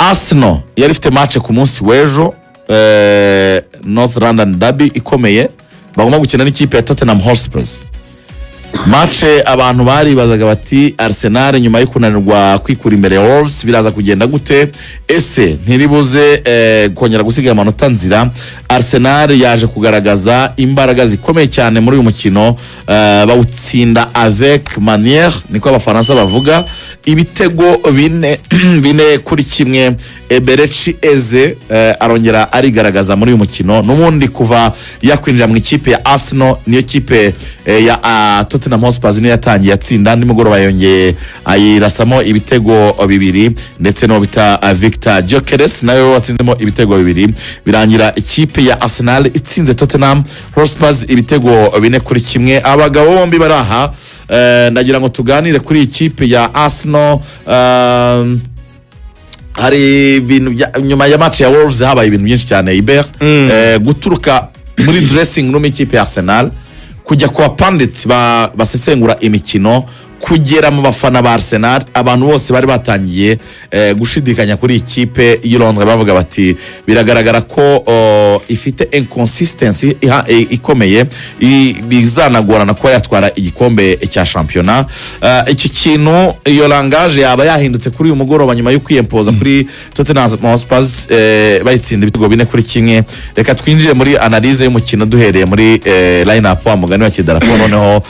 Arsenal yari ifite match ku munsi w'ejo, North London Derby ikomeye bagomba gukina n'ikipe ya Tottenham Hotspurs. Match abantu baribazaga bati: "Arsenal nyuma yo kunanirwa kwikura imbere ya Wolves biraza kugenda gute? Ese ntiribuze kongera gusiga amanota nzira?" Arsenal yaje kugaragaza imbaraga zikomeye cyane muri uyu mukino, bawutsinda avec manière, niko Abafaransa bavuga, ibitego bine 4-1. Eberechi Eze arongera arigaragaza muri uyu mukino. N'ubundi kuva yakwinjira mu ikipe ya Arsenal, niyo kipe ya Tottenham Hotspur niyo yatangiye atsinda. Nimugoroba yongeye ayirasamo ibitego bibiri, ndetse n'uwo bita Victor Gyökeres nawe watsinzemo ibitego bibiri. Birangira ikipe ya Arsenal itsinze Tottenham Hotspur ibitego 4-1. Abagabo bombi bari aha, ndagira ngo tuganire kuri iyi kipe ya Arsenal. Hari ibintu nyuma ya match ya Wolves habaye ibintu byinshi cyane, Ibert, guturuka muri dressing room y'ikipe ya Arsenal kujya ku bapundits basesengura imikino, kugera mu bafana ba Arsenal, abantu bose bari batangiye gushidikanya kuri iyi kipe y'i Londres, bavuga bati: "Biragaragara ko ifite inconsistency ikomeye, bizanagorana kuba yatwara igikombe cya shampiyona." Icyo kintu, iyo langage yaba yahindutse kuri uyu mugoroba nyuma yo kwiyempoza kuri Tottenham Hotspur, bayitsinda ibitego 4-1? Reka twinjire muri analyse y'umukino duhereye muri line up, wa mugani wa kidarapo. Noneho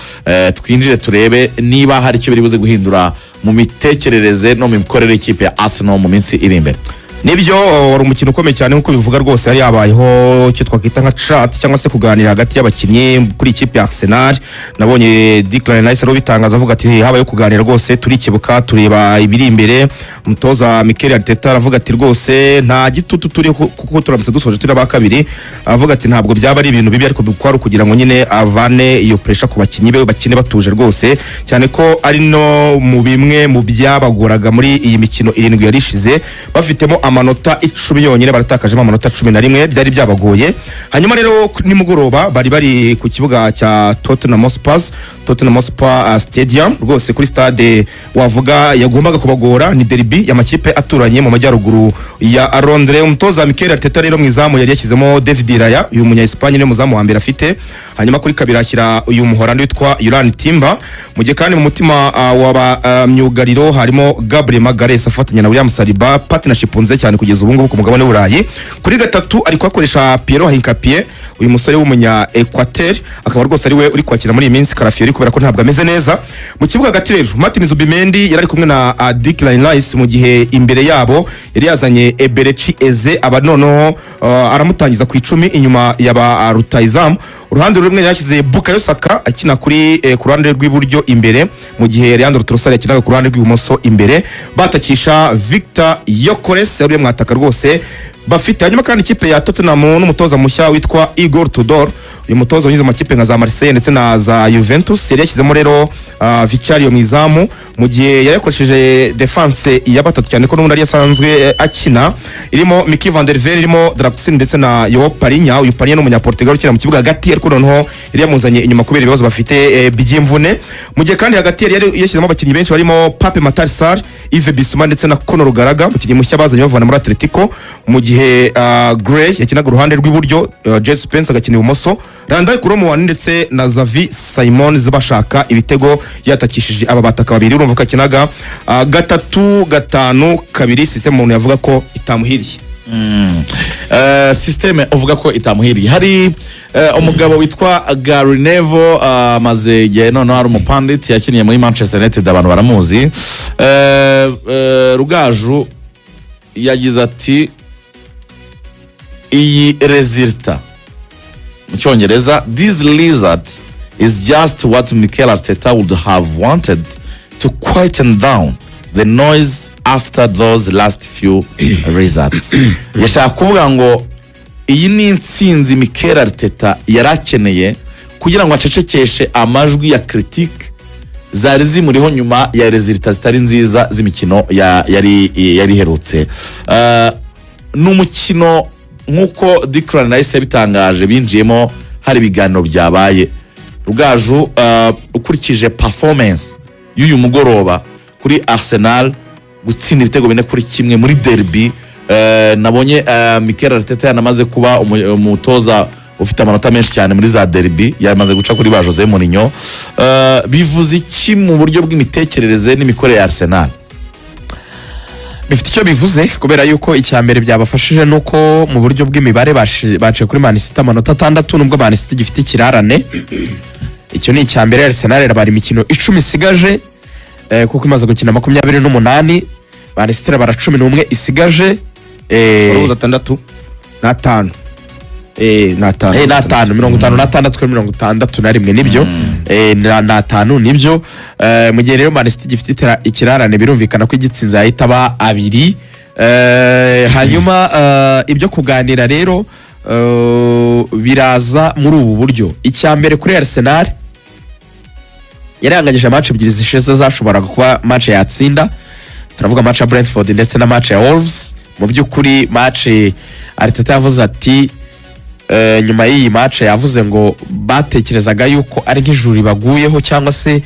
twinjire turebe niba hari icyo biri buze guhindura mu mitekerereze no mu mikorere y'ikipe ya Arsenal mu minsi iri imbere. Nibyo, wari umukino ukomeye cyane nk'uko bivuga rwose. Yari yabayeho icyo twakwita nka chat cyangwa se kuganira hagati y'abakinnyi kuri ikipe ya Arsenal. Nabonye Declan Rice ariwe ubitangaza, avuga ati: "Habayeho kuganira rwose, turikebuka, tureba ibiri imbere." Umutoza Mikel Arteta aravuga ati: "Rwose nta gitutu turi kuko turamutse dusoje turi aba kabiri." Avuga ati: "Ntabwo byaba ari ibintu bibi," ariko kwari ukugira ngo nyine avane iyo pressure ku bakinnyi be, bakine batuje rwose, cyane ko ari no mu bimwe mu byabagoraga muri iyi mikino 7 yari ishize, bafitemo amanota 10 yonyine, baratakajemo amanota 11, byari byabagoye. Hanyuma rero nimugoroba bari ku kibuga cya Tottenham Hotspur, Tottenham Hotspur Stadium, rwose kuri stade wavuga yagombaga kubagora. Ni derby y'amakipe aturanye mu majyaruguru ya Londres. Umutoza Mikel Arteta rero mu izamu yari yashyizemo David Raya, uyu munya Espagne niwe muzamu wa mbere afite. Hanyuma kuri kabiri ashyira uyu Muholandi witwa Jurrien Timber, mu gihe kandi mu mutima wa ba myugariro harimo Gabriel Magalhaes afatanya na William Saliba, partnership nziza cyane kugeza ubu ngubu ku mugabane w'Uburayi. Kuri gatatu ari kuhakoresha Piero Hincapié, uyu musore w'umunya Equateur, akaba rwose ari we uri kwakira muri iyi minsi Calafiori kubera ko ntabwo ameze neza. Mu kibuga hagati rero Martin Zubimendi yari ari kumwe na Declan Rice, mu gihe imbere yabo yari yazanye Eberechi Eze, aba noneho aramutangiza ku 10 inyuma ya ba rutahizamu. Uruhande rumwe yashyize Bukayo Saka akina kuri ku ruhande rw'iburyo imbere, mu gihe Leandro Trossard yakinaga ku ruhande rw'ibumoso imbere, batakisha Victor Gyökeres yari mwataka rwose bafite. Hanyuma kandi ikipe ya Tottenham n'umutoza mushya witwa Igor Tudor, uyu mutoza wanyuze mu makipe nka za Marseille ndetse na za Juventus, yari yashyizemo rero Vicario mu izamu, mu gihe yari yakoresheje defense ya batatu, cyane ko n'ubundi ari asanzwe akina, irimo Micky van der Ven, irimo Dragusin ndetse na Joao Palhinha. Uyu Palhinha ni umunyaportugal ukina mu kibuga hagati, ariko noneho yari yamuzanye inyuma kubera ibibazo bafite by'imvune. Mu gihe kandi hagati yari yashyizemo abakinnyi benshi barimo Pape Matar Sarr, Yves Bissouma ndetse na Conor Gallagher, umukinnyi mushya bazanye bavana muri Atletico, mu gihe Gray yakinaga uruhande rw'iburyo, Djed Spence agakina ibumoso, Randal Kolo Muani ndetse na Xavi Simons bashaka ibitego yatakishije aba bataka babiri. Urumva ko akinaga 3-5-2, system umuntu yavuga ko itamuhiriye. Système uvuga ko itamuhiriye. Hari umugabo witwa Gary Neville, amaze igihe noneho ari umupundit, yakiniye muri Manchester United, abantu baramuzi. Rugaju yagize ati: "Iyi résultat," mu Cyongereza, "this result is just what Mikel Arteta would have wanted to quieten down the noise after those last few results." Yashaka kuvuga ngo iyi ni intsinzi Mikel Arteta yari akeneye kugira ngo acecekeshe amajwi ya critique zari zimuriho nyuma ya résultats zitari nziza z'imikino yari iherutse. Ni umukino nk'uko Declan Rice yabitangaje binjiyemo hari ibiganiro byabaye. Rugaju, ukurikije performance y'uyu mugoroba kuri Arsenal. Gutsinda ibitego 4-1 muri derby, nabonye Mikel Arteta yanamaze kuba umutoza ufite amanota menshi cyane muri za derby, yamaze guca kuri ba Jose Mourinho. Bivuze iki mu buryo bw'imitekerereze n'imikorere ya Arsenal? Bifite icyo bivuze, kubera yuko icya mbere byabafashije ni uko mu buryo bw'imibare baciye kuri Man City amanota 6, nubwo Man City gifite ikirarane. Icyo ni icya mbere. Arsenal irabara imikino 10 isigaje, kuko imaze gukina 28, Man City irabara 11 isigaje. Wari 65, ni 5. Ni 5, 56 kuri 61, nibyo. Ni 5, nibyo. Mu gihe rero Man City gifite ikirarane, birumvikana ko igitsinze yahita aba 2. Hanyuma ibyo kuganira rero biraza muri ubu buryo. Icya mbere, kuri Arsenal, yaranganyije match ebyiri zishize zashoboraga kuba match yatsinda. Turavuga match ya Brentford ndetse na match ya Wolves. Mu by'ukuri match Arteta yavuze ati nyuma y'iyi match yavuze ngo batekerezaga yuko ari nk'ijuru baguyeho, cyangwa se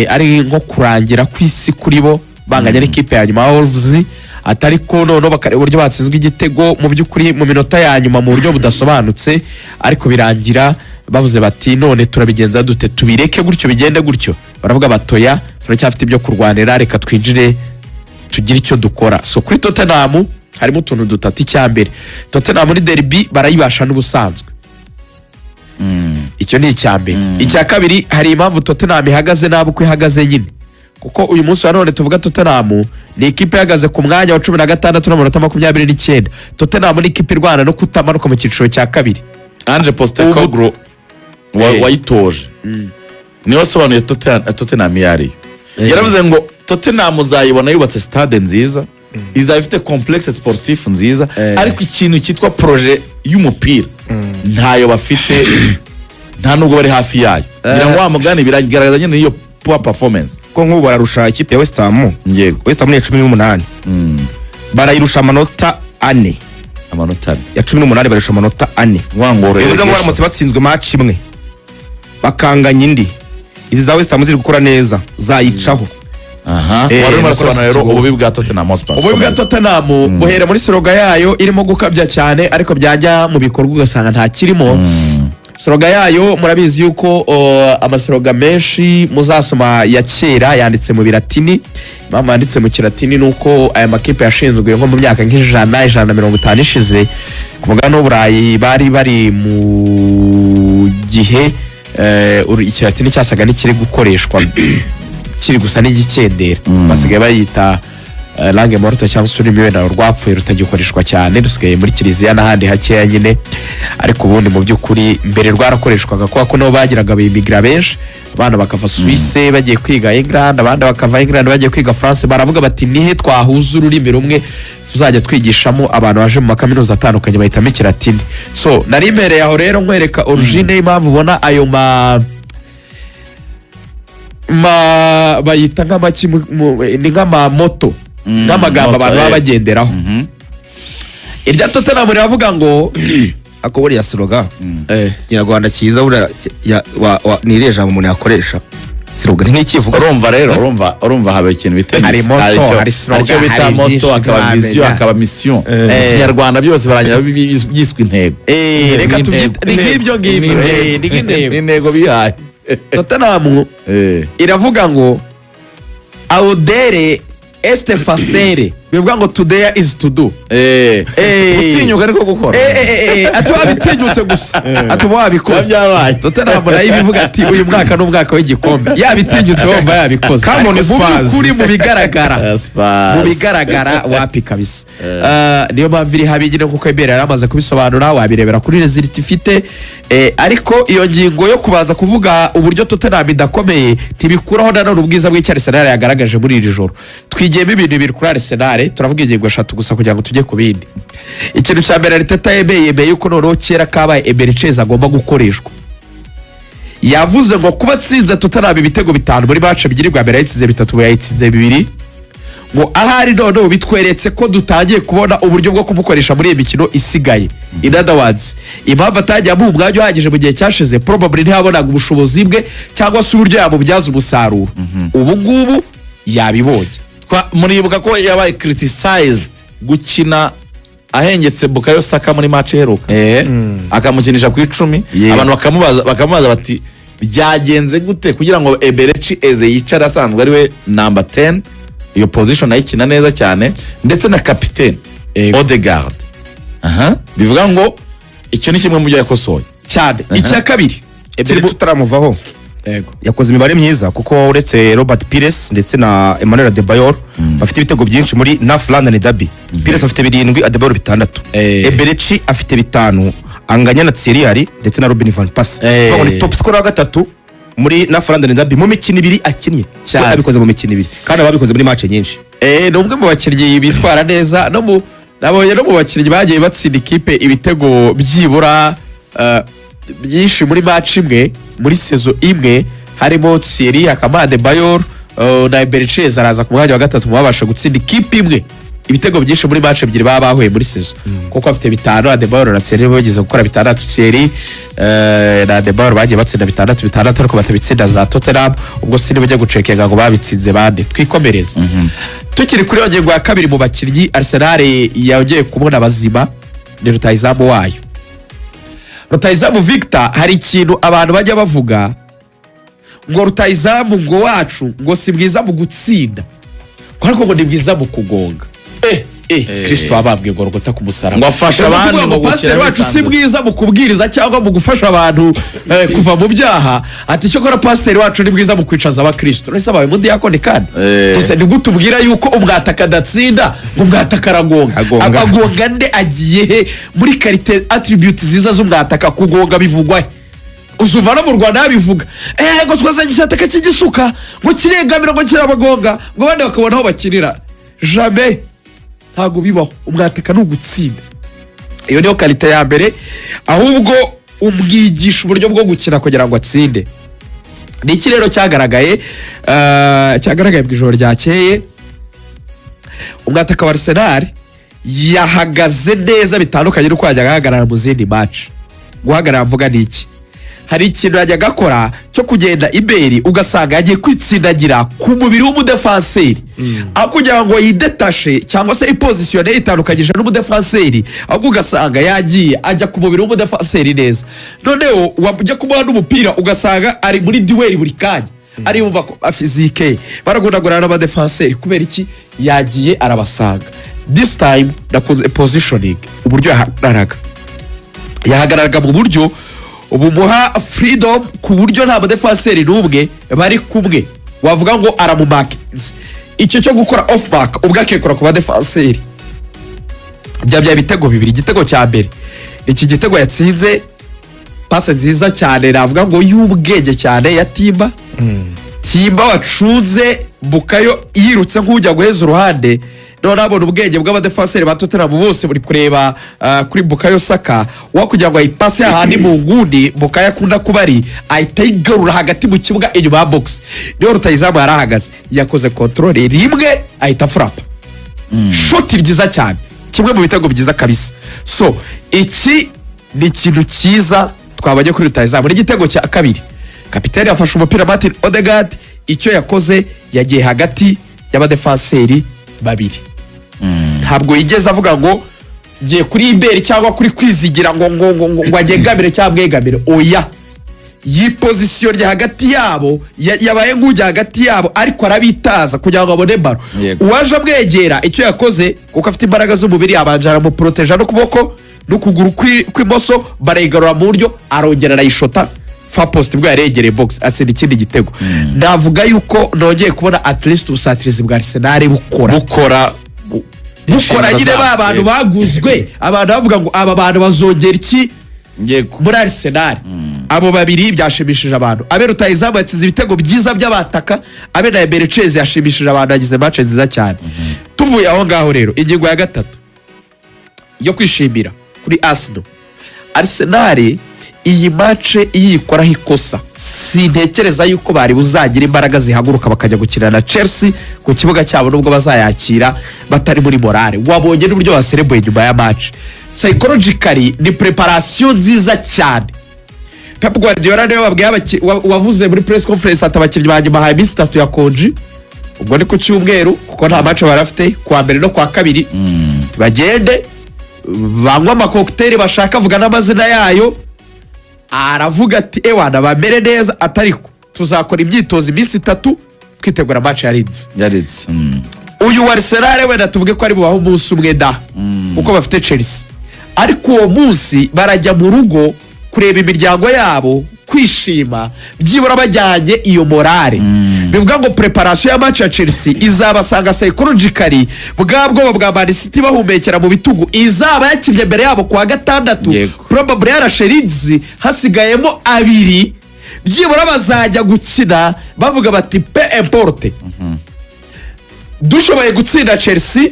ari nko kurangira kw'isi kuri bo, banganya n'ikipe ya nyuma ya Wolves, atari ko noneho bakareba uburyo batsinzwe igitego mu by'ukuri mu minota ya nyuma mu buryo budasobanutse. Ariko birangira bavuze bati: "None turabigenza dute? Tubireke gutyo bigende gutyo?" Baravuga batoya, turacyafite ibyo kurwanira, reka twinjire tugire icyo dukora. So kuri Tottenham harimo utuntu dutatu. Icya mbere, Tottenham muri derby barayibasha n'ubusanzwe, icyo ni icya mbere. Icya kabiri, hari impamvu Tottenham ihagaze nabi uko ihagaze nyine, kuko uyu munsi wa none tuvuga Tottenham ni ikipe ihagaze ku mwanya wa 16 n'amanota 29. Tottenham ni ikipe irwana no kutamanuka mu cyiciro cya kabiri. Ange Postecoglou wayitoje niwe wasobanuye Tottenham iyo ariyo. Yaravuze ngo Tottenham uzayibona yubatse stade nziza, izaba ifite complexe sportif nziza, ariko ikintu cyitwa projet y'umupira ntayo bafite, nta nubwo bari hafi yayo. Ngira ngo wa mugani biragaragaza nyine iyo poor performance. Ko nk'ubu bararusha ikipe ya West Ham. West Ham ni iya 18, barayirusha amanota 4. Amanota 4. Ya 18, bararusha amanota 4. Ngo Bivuze ngo relegation. baramutse batsinzwe match imwe, bakanganya indi, izi za West Ham ziri gukora neza zayicaho. Aha, wari urimo urasobanura rero ububi bwa Tottenham Hotspur. Ububi bwa Tottenham buhera muri slogan yayo irimo gukabya cyane, ariko byajya mu bikorwa ugasanga nta kirimo. Slogan yayo, murabizi yuko amaslogan menshi muzasoma ya kera yanditse mu biratini. Impamvu yanditse mu kiratini ni uko aya makipe yashinzwe nko mu myaka nk'ijana, 150 ishize ku mugabane w'Uburayi, bari bari mu gihe ikiratini cyasaga n'ikiri gukoreshwa, kiri gusa n'igikendera. Basigaye bayita langue morte, cyangwa se ururimi wenda rwapfuye rutagikoreshwa cyane, rusigaye muri kiliziya n'ahandi hakeya nyine. Ariko ubundi mu by'ukuri mbere rwarakoreshwaga, kubera ko nabo bagiraga abimmigrants benshi, abana bakava Suisse bagiye kwiga England, abandi bakava England bagiye kwiga France. Baravuga bati: "Nihe twahuza ururimi rumwe tuzajya twigishamo abantu baje mu makaminuza atandukanye?" Bahitamo ikiratini. So nari mpereye aho rero nkwereka origine y'impamvu ubona ayo ma bayita nk'amaki ni nk'amamotto, nk'amagambo motto, abantu baba bagenderaho. Irya Tottenham riravuga ngo Ako buriya slogan, Ikinyarwanda cyiza buriya ni irihe jambo umuntu yakoresha? Slogan ni nk'ikivugo. Urumva rero, urumva haba ikintu bita Hari motto, hari slogan, hari icyo bita hari motto, byinshi hakaba vision, ntiwamenya. hakaba mission. Mu Kinyarwanda byose barangira byiswe intego. Reka Ni tubyite intego. ni nk'ibyo ngibyo. Ni Ni nk'intego. Ni intego bihaye. Tottenham iravuga ngo "Audere est facere", bivuga ngo "To dare is to do". Gutinyuka ariko gukora. Ati wabitinyutse gusa, ati uba wabikoze. Biba byabaye. Tottenham nayo ibivuga ati uyu mwaka ni umwaka w'igikombe, yabitinyutse wumva yabikoze. Come on, Ariko mu Spurs. by'ukuri mu bigaragara, Spurs. mu bigaragara wapi kabisa. Niyo mpamvu iri habi nyine, kuko Eberi yari amaze kubisobanura, wabirebera kuri résultat ifite. Ariko iyo ngingo yo kubanza kuvuga uburyo Tottenham idakomeye ntibikuraho nanone ubwiza bw'icyo Arsenal yagaragaje muri iri joro. Twigiyemo ibintu bibiri kuri Arsenal, turavuga ingingo eshatu gusa kugira ngo tujye ku bindi. Ikintu cya mbere, Arteta yemeye yuko noneho kera kabaye Eberechi Eze agomba gukoreshwa. Yavuze ngo kuba atsinze Tottenham ibitego 5 muri match ebyiri, bwa mbere yayitsinze 3, ubu yayitsinze 2, ngo ahari noneho bitweretse ko dutangiye kubona uburyo bwo kumukoresha muri iyi mikino isigaye. In other words, impamvu atagiye amuha umwanya uhagije mu gihe cyashize, probably ntiyabonaga ubushobozi bwe cyangwa se uburyo yamubyaza umusaruro. Ubu ngubu yabibonye. Muribuka ko yabaye criticized gukina ahengetse Bukayo Saka muri match iheruka, akamukinisha ku 10. Abantu bakamubaza bati: "Byagenze gute kugira ngo Eberechi Eze yicare, asanzwe ari we number 10, iyo position ayikina neza cyane, ndetse na kapitene Odegaard?" Aha bivuga ngo icyo ni kimwe mu byo yakosoye. Cyane. Icya kabiri Eberechi tutaramuvaho, Yego. yakoze imibare myiza, kuko uretse Robert Pires ndetse na Emmanuel Adebayor bafite ibitego byinshi muri North London Derby, Pires afite 7, Adebayor 6, Eberechi afite 5, anganya na Thierry Henry ndetse na Robin van Persie. Kuvuga ngo ni top scorer wa gatatu muri North London Derby mu mikino 2 akinnye. We abikoze mu mikino 2, kandi ababikoze muri match nyinshi. Ni umwe mu bakinnyi bitwara neza, no mu nabonye no mu bakinnyi bagiye batsinda ikipe ibitego byibura byinshi muri match imwe muri saison imwe, harimo Thierry, hakaba Adebayor na Eberechi araza ku mwanya wa gatatu mu babasha gutsinda ikipe imwe ibitego byinshi muri match ebyiri baba bahuye muri saison, kuko afite 5. Adebayor na Thierry bageze gukora 6. Thierry na Adebayor bagiye batsinda 6 6, ariko batabitsinda za Tottenham. Ubwo sinzi bajya gucekenga ngo babitsinze bande. Twikomereze. Tukiri kuri iyo ngingo ya kabiri, mu bakinnyi Arsenal yongeye kubona bazima ni rutahizamu wayo, rutahizamu Victor. Hari ikintu abantu bajya bavuga ngo rutahizamu ngo wacu ngo si mwiza mu gutsinda, ariko ngo ni mwiza mu kugonga. Kristo wabambwe Gorogota ku musaraba. Ngo afasha Ni abandi ukuvuga ngo ngo pasiteri gukira wacu si bisanzwe. mwiza mu kubwiriza cyangwa mu gufasha abantu kuva mu byaha, ati cyokora pasiteri wacu ni mwiza mu kwicaza abakristo. None se abaye umudiyakoni kandi? Ese ni gute ubwira yuko umwataka adatsinda, ngo umwataka aragonga? Agonga. Agonga nde? Agiye he muri qualité, attribute nziza z'umwataka? Kugonga bivugwa he? Uzuva no mu Rwanda babivuga ngo twazanye icyataka cy'igisuka, ngo kiregamira, ngo kirabagonga, ngo abandi bakabona aho bakinira. Jamais, ntabwo bibaho. Umwataka ni ugutsinda, iyo niyo qualité ya mbere. Ahubwo umwigisha uburyo bwo gukina kugira ngo atsinde. Ni iki rero cyagaragaye cyagaragaye mu ijoro ryakeye? Umwataka wa Arsenal yahagaze neza bitandukanye n'uko yajyaga ahagarara mu zindi match. Guhagarara mvuga ni iki? Hari ikintu yajyaga akora cyo kugenda iberi, ugasanga yagiye kwitsindagira ku mubiri w'umudefanseri, aho kugira ngo yidetashe cyangwa se ipozisiyone yitandukanyije n'umudefanseri, ahubwo ugasanga yagiye ajya ku mubiri w'umudefanseri neza. Noneho wajya kumuha n'umupira, ugasanga ari muri duel buri kanya, ari mu physique, baragundagurana n'abadefanseri. Kubera iki? Yagiye arabasanga. This time nakoze positioning, uburyo yahagararaga, yahagararaga mu buryo bumuha freedom, ku buryo nta mudefanseri n'umwe bari kumwe wavuga ngo aramumakinze. Icyo cyo gukora off mark, ubwo akikora ku badefanseri, byabyaye ibitego bibiri. Igitego cya mbere, iki gitego yatsinze, passe nziza cyane, navuga ngo y'ubwenge cyane, ya Timber. Timber wacunze Bukayo yirutse nk'ujya guheza uruhande, none abona ubwenge bw'abadefanseri ba Tottenham bose buri kureba kuri Bukayo Saka wa kugira ngo ayipase ahandi mu nguni Bukayo akunda kuba ari, ahita ayigarura hagati mu kibuga inyuma ya box, niyo rutayizamu yari ahagaze. Yakoze contrôle rimwe, ahita afurapa shoti ryiza cyane, kimwe mu bitego byiza kabisa. So iki ni ikintu cyiza twabonye kuri rutayizamu. N'igitego cya kabiri, kapiteni yafashe umupira, Martin Odegaard. Icyo yakoze, yagiye hagati y'abadefanseri babiri. Ntabwo yigeze avuga ngo ngiye kuri iberi cyangwa kuri Kwizigira ngo agegamire cyangwa amwegamire. Oya, yipozisiyo hagati yabo, yabaye nk'ujya hagati yabo, ariko arabitaza kugira ngo abone ballon. Uwaje amwegera, icyo yakoze, kuko afite imbaraga z'umubiri, yabanje aramuporoteja n'ukuboko n'ukuguru kw'imoso, barayigarura mu buryo, arongera arayishota far post, bwo yaregereye box, atsinda ikindi gitego. Navuga yuko nongeye kubona at least ubusatirizi bwa Arsenal bukora. Bukora. Bukora nyine, ba bantu baguzwe, abantu bavuga ngo aba bantu bazongera iki muri Arsenal. Abo babiri byashimishije abantu. Abe rutayizamu yatsinze ibitego byiza by'abataka, abe na Eberechi Eze yashimishije abantu, yagize match nziza cyane. Tuvuye aho ngaho rero, ingingo ya gatatu yo kwishimira kuri Arsenal: Arsenal iyi match iyo iyikoraho ikosa, sintekereza yuko bari buzagira imbaraga zihaguruka bakajya gukina na Chelsea ku kibuga cyabo, nubwo bazayakira batari muri morale. Wabonye n'uburyo baserebuye nyuma ya match. Psychologically ni preparation nziza cyane. Pep Guardiola niwe wabwiye wavuze muri press conference ati: "Abakinnyi banjye bahaye iminsi 3 ya congé." Ubwo ni ku cyumweru, kuko nta match bari bafite kuwa mbere no kuwa kabiri. Bagende banywe amacocktail bashaka, avuga n'amazina yayo. Aravuga ati: "Ewana, bamere neza, atariko tuzakora imyitozo iminsi 3 twitegura match ya Leeds." Yaritse. Uyu wa Arsenal wenda tuvuge ko ari bubahe umunsi umwe da, kuko bafite Chelsea, ariko uwo munsi barajya mu rugo kureba imiryango yabo, kwishima, byibura bajyanye iyo morale. Bivuga ngo préparation ya match ya Chelsea izabasanga psychologically bwa bwoba bwa Man City bahumekera mu bitugu izaba yakinnye mbere yabo kuwa gatandatu, probably yarashe Leeds hasigayemo abiri. Byibura bazajya gukina bavuga bati: "Peu importe, dushoboye gutsinda Chelsea,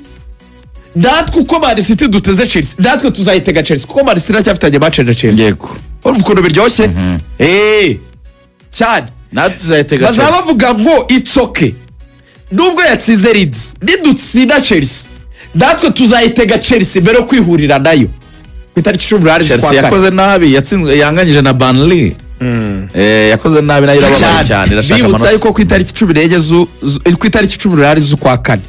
natwe uko Man City duteze Chelsea, natwe tuzayitega Chelsea," kuko Man City iracyafitanye match na Chelsea. Urumva ukuntu biryoshye? Cyane. Natwe tuzayitega Bazaba Chelsea. bavuga ngo: "It's okay, nubwo yatsinze Leeds, nidutsinda Chelsea natwe tuzayitega Chelsea mbere yo kwihurira nayo ku itariki 18 Chelsea z'ukwa kane." Yakoze nabi, yatsinzwe, yanganyije na Burnley. Yakoze nabi, nayo irababaye cyane, irashaka Bibutsa amanota. yuko ku itariki 14 ku itariki 18 z'ukwa kane,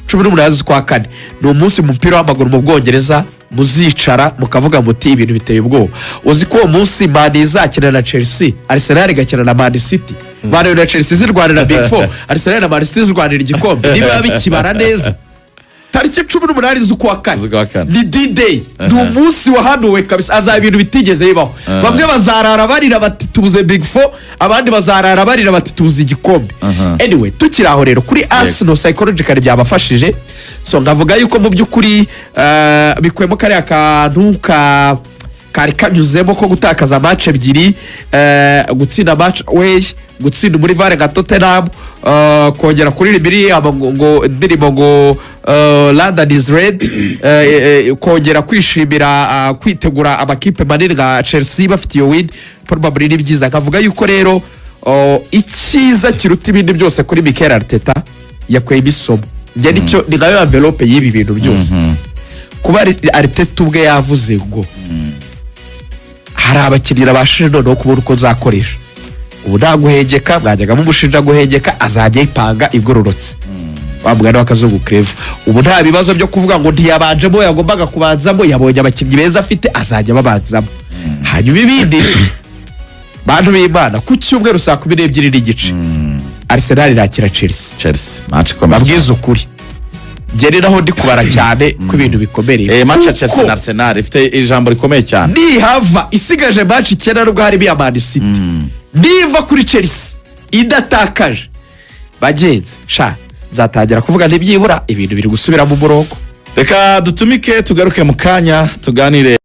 18 z'ukwa kane, ni umunsi mu mupira w'amaguru mu Bwongereza muzicara mukavuga muti: "Ibintu biteye ubwoba." Uzi ko uwo munsi Man izakina na Chelsea, Arsenal igakina na Man City, Man na Chelsea zirwanira Big Four, Arsenal na Man City zirwanira igikombe, niba bikibara neza, tariki 18 z'ukwa kane. Z'ukwa kane. Ni D-Day, ni umunsi wahanuwe kabisa, azaba ibintu bitigeze bibaho. Bamwe bazarara barira bati: "Tubuze Big Four," abandi bazarara barira bati: "Tubuze igikombe." Anyway, tukiri aho rero, kuri Arsenal psychologically byabafashije. So nkavuga yuko mu by'ukuri bikuyemo kariya kantu ka kari kanyuzemo ko gutakaza match ebyiri, gutsinda match away, gutsinda muri vare nka Tottenham, kongera kuririmba iriya ngo indirimbo ngo "London is red", kongera kwishimira, kwitegura amakipe manini nka Chelsea bafite iyo win, probably ni byiza. Nkavuga yuko rero, oh, icyiza kiruta ibindi byose kuri Mikel Arteta, yakuyemo isomo. Njye nicyo ni nkayo enveloppe y'ibi bintu byose. Kuba Arteta ubwe yavuze ngo hari abakinnyi nabashije noneho kubona uko nzakoresha, ubu nta guhengeka mwajyaga mumushinja guhengeka, azajya yipanga igororotse wa mugani w'akazungu Clever. Ubu nta bibazo byo kuvuga ngo ntiyabanjemo yagombaga kubanzamo, yabonye abakinnyi beza afite, azajya babanzamo. Hanyuma ibindi, bantu b'Imana, ku cyumweru saa 12:30 Arsenal irakira Chelsea. Chelsea, match ikomeye. Babwize ukuri, njye ni naho ndi kubara cyane ko ibintu bikomereye. Match ya Chelsea Kuko na Arsenal ifite ijambo rikomeye cyane. Nihava isigaje match 9, nubwo harimo iya Man City, niva kuri Chelsea idatakaje, bagenzi sha, nzatangira kuvuga ntibyibura ibintu biri gusubira mu murongo. Reka dutumike, tugaruke mu kanya tuganire.